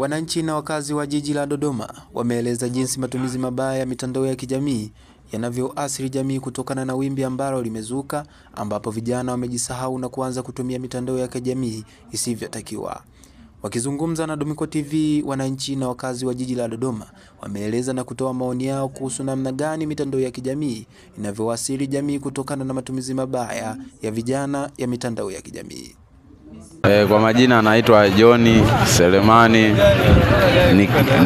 Wananchi na wakazi wa jiji la Dodoma wameeleza jinsi matumizi mabaya ya mitandao ya kijamii yanavyoathiri jamii kutokana na wimbi ambalo limezuka ambapo vijana wamejisahau na kuanza kutumia mitandao ya kijamii isivyotakiwa. Wakizungumza na Domiko TV, wananchi na wakazi wa jiji la Dodoma wameeleza na kutoa maoni yao kuhusu namna gani mitandao ya kijamii inavyoathiri jamii kutokana na matumizi mabaya ya vijana ya mitandao ya kijamii. Kwa majina anaitwa John Selemani,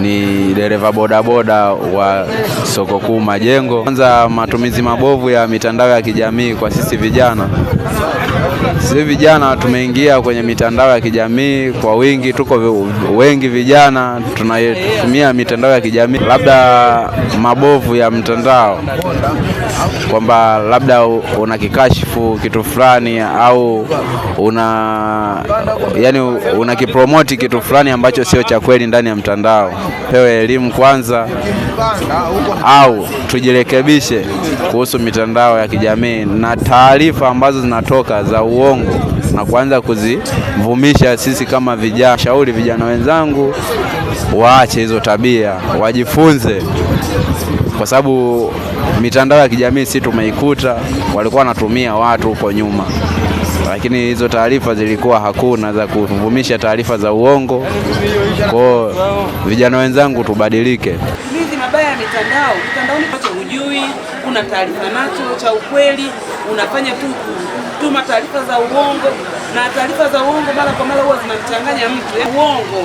ni dereva bodaboda wa soko kuu Majengo. Kwanza, matumizi mabovu ya mitandao ya kijamii kwa sisi vijana. Sisi vijana tumeingia kwenye mitandao ya kijamii kwa wingi, tuko wengi vijana tunatumia mitandao ya kijamii, labda mabovu ya mtandao kwamba labda unakikashifu kitu fulani au unakipromoti kitu fulani ambacho sio cha kweli ndani ya mtandao. Pewe elimu kwanza au tujirekebishe kuhusu mitandao ya kijamii na taarifa ambazo zinatoka za uongo na kuanza kuzivumisha. Sisi kama vijana, shauri vijana wenzangu waache hizo tabia, wajifunze, kwa sababu mitandao ya kijamii si tumeikuta, walikuwa wanatumia watu huko nyuma, lakini hizo taarifa zilikuwa hakuna za kuvumisha taarifa za uongo. Kwa vijana wenzangu, tubadilike. Matumizi mabaya ya mitandao, mitandaoni pacho hujui, una taarifa nacho cha ukweli, unafanya tu kutuma taarifa za uongo, na taarifa za uongo mara kwa mara huwa zinamchanganya mtu. Uongo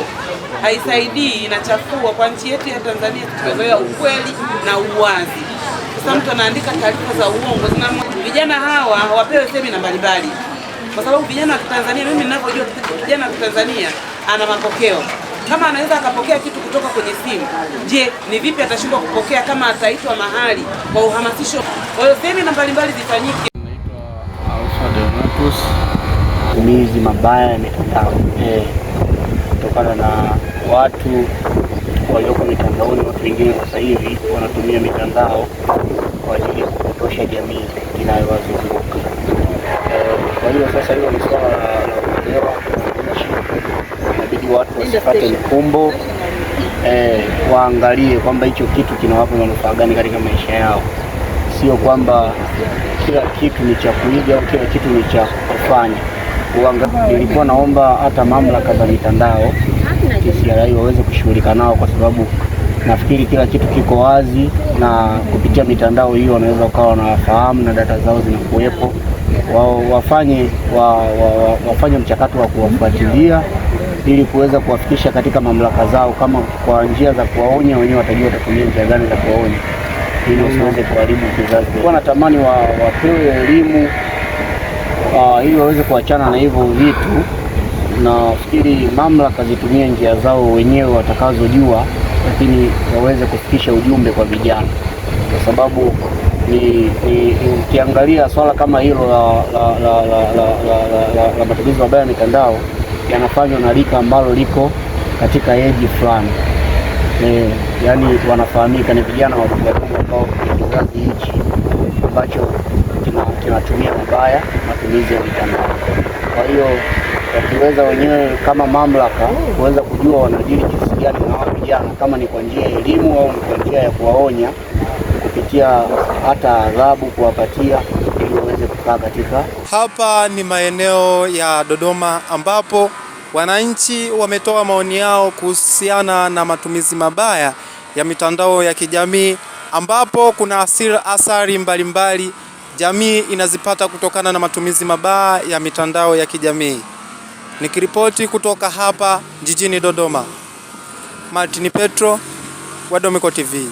haisaidii, inachafua. Kwa nchi yetu ya Tanzania tumezoea ukweli na uwazi. Sasa mtu anaandika taarifa za uongo. Vijana hawa wapewe semina mbalimbali, kwa sababu vijana wa Tanzania, mimi ninavyojua, kijana wa Tanzania ana mapokeo. Kama anaweza akapokea kitu kutoka kwenye simu, je, ni vipi atashindwa kupokea kama ataitwa mahali kwa uhamasisho? Kwa hiyo semina mbalimbali zifanyike. Naitwa Alpha Donatus. Matumizi mabaya ya mitandao kutokana na watu walioko mitandaoni. Watu wengine sasa hivi wanatumia mitandao kwa ajili ya kupotosha jamii inayowazunguka. Kwa hiyo sasa hilo ni swala la kuelewa wananchi, inabidi watu wasipate mkumbo, waangalie kwamba hicho kitu kinawapa manufaa gani katika maisha yao, sio kwamba kila kitu ni cha kuiga au kila kitu ni cha kufanya. Nilikuwa naomba hata mamlaka za mitandao TCRA waweze kushughulika nao, kwa sababu nafikiri kila kitu kiko wazi, na kupitia mitandao hiyo wanaweza wakawa wanafahamu na data zao zinakuwepo. Wafanye mchakato wa kuwafuatilia ili kuweza kuwafikisha katika mamlaka zao, kama kwa njia za kuwaonya, wenyewe watajua watatumia njia gani za kuwaonya ili wasiweze kuharibu kizazi. Kwa natamani wapewe elimu ili waweze kuachana na hivyo vitu. Nafikiri mamlaka zitumie njia zao wenyewe watakazojua, lakini waweze kufikisha ujumbe kwa vijana, kwa sababu ni ukiangalia swala kama hilo la matumizi mabaya ya mitandao yanafanywa na rika ambalo liko katika eji fulani, yaani wanafahamika ni vijana wadogo wadogo ambao ni kizazi hichi ambacho kinatumia mabaya matumizi ya mitandao. Kwa hiyo wakiweza wenyewe kama mamlaka kuweza kujua wanadili jinsi gani na hao vijana, kama ni kwa njia ya elimu au ni kwa njia ya kuwaonya kupitia hata adhabu kuwapatia, ili waweze kukaa katika. Hapa ni maeneo ya Dodoma ambapo wananchi wametoa maoni yao kuhusiana na matumizi mabaya ya mitandao ya kijamii ambapo kuna athari mbalimbali jamii inazipata kutokana na matumizi mabaya ya mitandao ya kijamii. Nikiripoti kutoka hapa jijini Dodoma, Martin Petro wa Domiko TV.